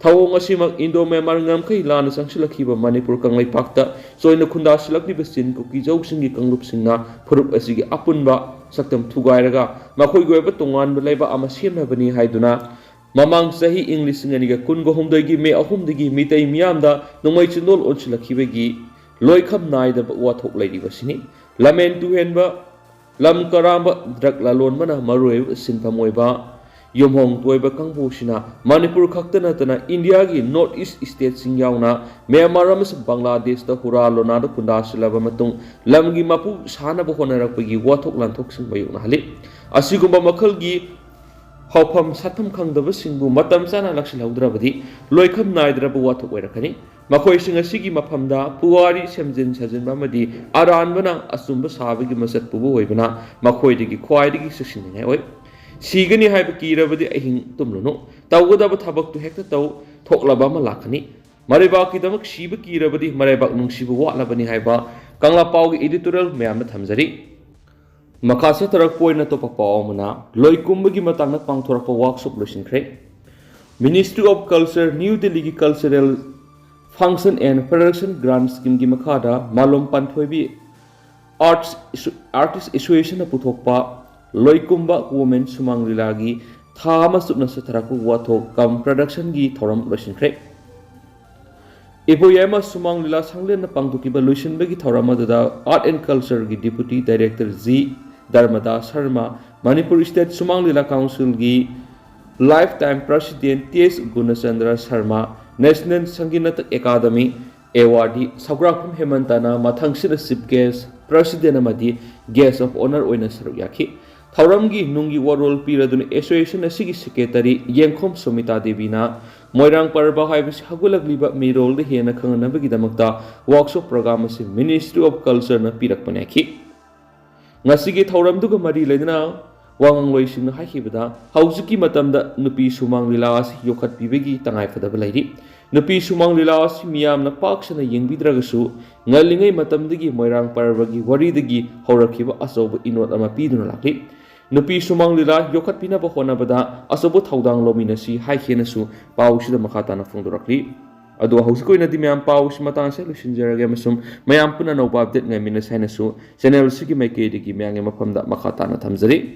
ꯊꯧꯑꯣꯡ ꯑꯁꯤꯃꯛ ꯏꯟꯗꯣ ꯃ꯭ꯌꯥꯟꯃꯥꯔ ꯉꯝꯈꯩ ꯂꯥꯟꯅ ꯆꯪꯁꯤꯜꯂꯛꯈꯤꯕ ꯃꯅꯤꯄꯨꯔ ꯀꯪꯂꯩꯄꯥꯛꯇ ꯆꯣꯏꯅ ꯈꯨꯟꯗꯥꯁꯤꯜꯂꯛꯂꯤꯕ ꯆꯤꯟ ꯀꯨꯀꯤ ꯖꯧꯁꯤꯡꯒꯤ ꯀꯥꯡꯂꯨꯞꯁꯤꯡꯅ ꯐꯨꯔꯨꯞ ꯑꯁꯤꯒꯤ ꯑꯄꯨꯟꯕ ꯁꯛꯇꯝ ꯊꯨꯒꯥꯏꯔꯒ ꯃꯈꯣꯏꯒꯤ ꯑꯣꯏꯕ ꯇꯣꯉꯥꯟꯕ ꯂꯩꯕꯥꯛ ꯑꯃ ꯁꯦꯝꯅꯕꯅꯤ ꯍꯥꯏꯗꯨꯅ ꯃꯃꯥꯡ ꯆꯍꯤ ꯏꯪ ꯂꯤꯁꯤꯡ ꯑꯅꯤꯒ ꯀꯨꯟꯒ ꯍꯨꯝꯗꯣꯏꯒꯤ ꯃꯦ ꯑꯍꯨꯝꯗꯒꯤ ꯃꯤꯇꯩ ꯃꯤꯌꯥꯝꯗ ꯅꯣꯡꯃꯩ ꯆꯤꯟꯗꯣꯜ ꯑꯣꯟꯁꯤꯜꯂꯛꯈꯤꯕꯒꯤ ꯂꯣꯏꯈꯝ ꯅꯥꯏꯗꯕ ꯋꯥꯊꯣꯛ ꯂꯩꯔꯤꯕꯁꯤꯅꯤ꯫ ꯂꯝꯍꯦꯟ ꯇꯨꯍꯦꯟꯕ, ꯂꯝ ꯀꯔꯥꯝꯕ ꯗ꯭ꯔꯒ ꯂꯂꯣꯟꯕꯅ ꯃꯔꯨꯑꯣꯏꯕ ꯁꯤꯟꯐꯝ ꯑꯣꯏꯕ ꯌꯨꯝꯍꯣꯡ ꯇꯣꯏꯕ ꯀꯥꯡꯕꯨꯁꯤꯅ ꯃꯅꯤꯄꯨꯔ ꯈꯛꯇ ꯅꯠꯇꯅ ꯏꯟꯗꯤꯌꯥꯒꯤ ꯅꯣꯔꯠ ꯏꯁ ꯁ꯭ꯇꯦꯠꯁꯤꯡ ꯌꯥꯎꯅ ꯃ꯭ꯌꯥꯟꯃꯥꯔ ꯑꯃꯁꯨꯡ ꯕꯪꯒ꯭ꯂꯥꯗꯦꯁꯇ ꯍꯨꯔꯥ ꯂꯣꯅꯥꯗ ꯈꯨꯟꯗꯥꯁꯤꯜꯂꯕ ꯃꯇꯨꯡ ꯂꯝꯒꯤ ꯃꯄꯨ ꯁꯥꯅꯕ ꯍꯣꯠꯅꯔꯛꯄꯒꯤ ꯋꯥꯊꯣꯛ ꯂꯥꯟꯊꯣꯛꯁꯤꯡ ꯃꯥꯌꯣꯛꯅꯍꯜꯂꯤ꯫ ꯑꯁꯤꯒꯨꯝꯕ ꯃꯈꯜꯒꯤ ꯍꯧꯐꯝ ꯁꯥꯠꯐꯝ ꯈꯪꯗꯕꯁꯤꯡꯕꯨ ꯃꯇꯝ ꯆꯥꯅ ꯂꯥꯛꯁꯤꯜꯍꯧꯗ꯭ꯔꯕꯗꯤ ꯂꯣꯏꯈꯝ ꯅꯥꯏꯗ꯭ꯔꯕ ꯋꯥꯊꯣꯛ ꯑꯣꯏꯔꯛꯀꯅꯤ꯫ ꯃꯈꯣꯏꯁꯤꯡ ꯑꯁꯤꯒꯤ ꯃꯐꯝꯗ ꯄꯨꯋꯥꯔꯤ ꯁꯦꯝꯖꯤꯟ ꯁꯥꯖꯤꯟꯕ ꯑꯃꯗꯤ ꯑꯔꯥꯟꯕꯅ ꯑꯆꯨꯝꯕ ꯁꯥꯕꯒꯤ ꯃꯁꯛ ꯄꯨꯕ ꯑꯣꯏꯕꯅ ꯃꯈꯣꯏꯗꯒꯤ ꯈ꯭ꯋꯥꯏꯗꯒꯤ ꯆꯦꯛꯁꯤꯟꯅꯤꯡꯉꯥꯏ ꯑꯣꯏ꯫ ꯁꯤꯒꯅꯤ ꯍꯥꯏꯕ ꯀꯤꯔꯕꯗꯤ ꯑꯍꯤꯡ ꯇꯨꯝꯂꯨꯅꯨ꯫ ꯇꯧꯒꯗꯕ ꯊꯕꯛꯇꯨ ꯍꯦꯛꯇ ꯇꯧ, ꯊꯣꯛꯂꯕ ꯑꯃ ꯂꯥꯛꯀꯅꯤ꯫ ꯃꯔꯩꯕꯥꯛꯀꯤꯗꯃꯛ ꯁꯤꯕ ꯀꯤꯔꯕꯗꯤ ꯃꯔꯩꯕꯥꯛ ꯅꯨꯡꯁꯤꯕ ꯋꯥꯠꯂꯕꯅꯤ ꯍꯥꯏꯕ ꯀꯪꯂꯥ ꯄꯥꯎꯒꯤ editorial ꯃꯌꯥꯝꯅ ꯊꯝꯖꯔꯤ꯫ ꯃꯈꯥ ꯆꯠꯊꯔꯛꯄ ꯑꯣꯏꯅ ꯑꯇꯣꯞꯄ ꯄꯥꯎ ꯑꯃꯅ ꯂꯣꯏꯀꯨꯝꯕꯒꯤ ꯃꯇꯥꯡꯗ ꯄꯥꯡꯊꯣꯔꯛꯄ workshop ꯂꯣꯏꯁꯤꯟꯈ꯭ꯔꯦ꯫ Ministry of Culture, New Delhi ꯒꯤ Cultural Function and Production Grant Scheme ꯒꯤ ꯃꯈꯥꯗ ꯃꯥꯂꯣꯝ ꯄꯥꯟꯊꯣꯏꯕꯤ Arts, Artist Association ꯅ ꯄꯨꯊꯣꯛꯄ ꯂꯣꯏꯀꯨꯝꯕ Women ꯁꯨꯃꯥꯡ ꯂꯤꯂꯥꯒꯤ ꯊꯥ ꯑꯃ ꯆꯨꯞꯅ ꯆꯠꯊꯔꯛꯄ ꯋꯥꯊꯣꯛ cum production ꯒꯤ ꯊꯧꯔꯝ ꯂꯣꯏꯁꯤꯟꯈ꯭ꯔꯦ꯫ ꯏꯕꯣꯌꯥꯏꯃ ꯁꯨꯃꯥꯡ ꯂꯤꯂꯥ ꯁꯪꯂꯦꯟꯅ ꯄꯥꯡꯊꯣꯛꯈꯤꯕ ꯂꯣꯏꯁꯤꯟꯕꯒꯤ ꯊꯧꯔꯝ ꯑꯗꯨꯗ Art and Culture ꯒꯤ Deputy Director G Dharmadas Sharma, Manipur State Sumang Leela Council ꯒꯤ Lifetime President T S Gunachandra Sharma, National Sangeet Natak academy awardee Sougrakpam ꯍꯦꯃꯟꯇꯅ ꯃꯊꯪꯁꯤꯗ Chief Guest, President ꯑꯃꯗꯤ Guest of Honour ꯑꯣꯏꯅ ꯁꯔꯨꯛ ꯌꯥꯈꯤ꯫ ꯊꯧꯔꯝꯒꯤ ꯅꯨꯡꯒꯤ ꯋꯥꯔꯣꯜ ꯄꯤꯔꯗꯨꯅ association ꯑꯁꯤꯒꯤ secretary ꯌꯦꯡꯈꯣꯝ ꯁꯣꯃꯤꯇꯥ ꯗꯦꯕꯤꯅ ꯃꯣꯏꯔꯥꯡ ꯄꯔꯕ ꯍꯥꯏꯕꯁꯤ ꯍꯧꯒꯠꯂꯛꯂꯤꯕ ꯃꯤꯔꯣꯜꯗ ꯍꯦꯟꯅ ꯈꯪꯍꯟꯅꯕꯒꯤꯗꯃꯛꯇ workshop program ꯑꯁꯤ Ministry of Culture ꯅ ꯄꯤꯔꯛꯄꯅꯦ ꯍꯥꯏꯈꯤ꯫ ꯉꯁꯤꯒꯤ ꯊꯧꯔꯝꯗꯨꯒ ꯃꯔꯤ ꯂꯩꯅꯅ ꯋꯥꯉꯥꯡꯂꯣꯏꯁꯤꯡꯅ ꯍꯥꯏꯈꯤꯕꯗ, ꯍꯧꯖꯤꯛꯀꯤ ꯃꯇꯝꯗ ꯅꯨꯄꯤ ꯁꯨꯃꯥꯡ ꯂꯤꯂꯥ ꯑꯁꯤ ꯌꯣꯛꯈꯠꯄꯤꯕꯒꯤ ꯇꯉꯥꯏꯐꯗꯕ ꯂꯩꯔꯤ꯫ ꯅꯨꯄꯤ ꯁꯨꯃꯥꯡ ꯂꯤꯂꯥ ꯑꯁꯤ ꯃꯤꯌꯥꯝꯅ ꯄꯥꯛ ꯁꯟꯅ ꯌꯦꯡꯕꯤꯗ꯭ꯔꯒꯁꯨ, ꯉꯜꯂꯤꯉꯩ ꯃꯇꯝꯗꯒꯤ ꯃꯣꯏꯔꯥꯡ ꯄꯔꯕꯒꯤ ꯋꯥꯔꯤꯗꯒꯤ ꯍꯧꯔꯛꯈꯤꯕ ꯑꯆꯧꯕ ꯏꯅꯣꯠ ꯑꯃ ꯄꯤꯗꯨꯅ ꯂꯥꯛꯂꯤ꯫ ꯅꯨꯄꯤ ꯁꯨꯃꯥꯡ ꯂꯤꯂꯥ ꯌꯣꯛꯈꯠꯄꯤꯅꯕ ꯍꯣꯠꯅꯕꯗ ꯑꯆꯧꯕ ꯊꯧꯗꯥꯡ ꯂꯧꯃꯤꯟꯅꯁꯤ ꯍꯥꯏꯈꯤꯅꯁꯨ ꯄꯥꯎꯁꯤꯗ ꯃꯈꯥ ꯇꯥꯅ ꯐꯣꯡꯗꯣꯔꯛꯂꯤ꯫ ꯑꯗꯣ ꯍꯧꯖꯤꯛꯀꯤ ꯑꯣꯏꯅꯗꯤ ꯃꯌꯥꯝ ꯄꯥꯎꯁꯤ ꯃꯇꯥꯡ ꯑꯁꯤꯗ ꯂꯣꯏꯁꯤꯟꯖꯔꯒꯦ ꯑꯃꯁꯨꯡ ꯃꯌꯥꯝ ꯄꯨꯟꯅ ꯑꯅꯧꯕ update ꯉꯥꯏꯃꯤꯟꯅꯁꯤ ꯍꯥꯏꯅꯁꯨ channel ꯑꯁꯤꯒꯤ ꯃꯥꯏꯀꯩꯗꯒꯤ ꯃꯌꯥꯝꯒꯤ ꯃꯐꯝꯗ ꯃꯈꯥ ꯇꯥꯅ ꯊꯝꯖꯔꯤ꯫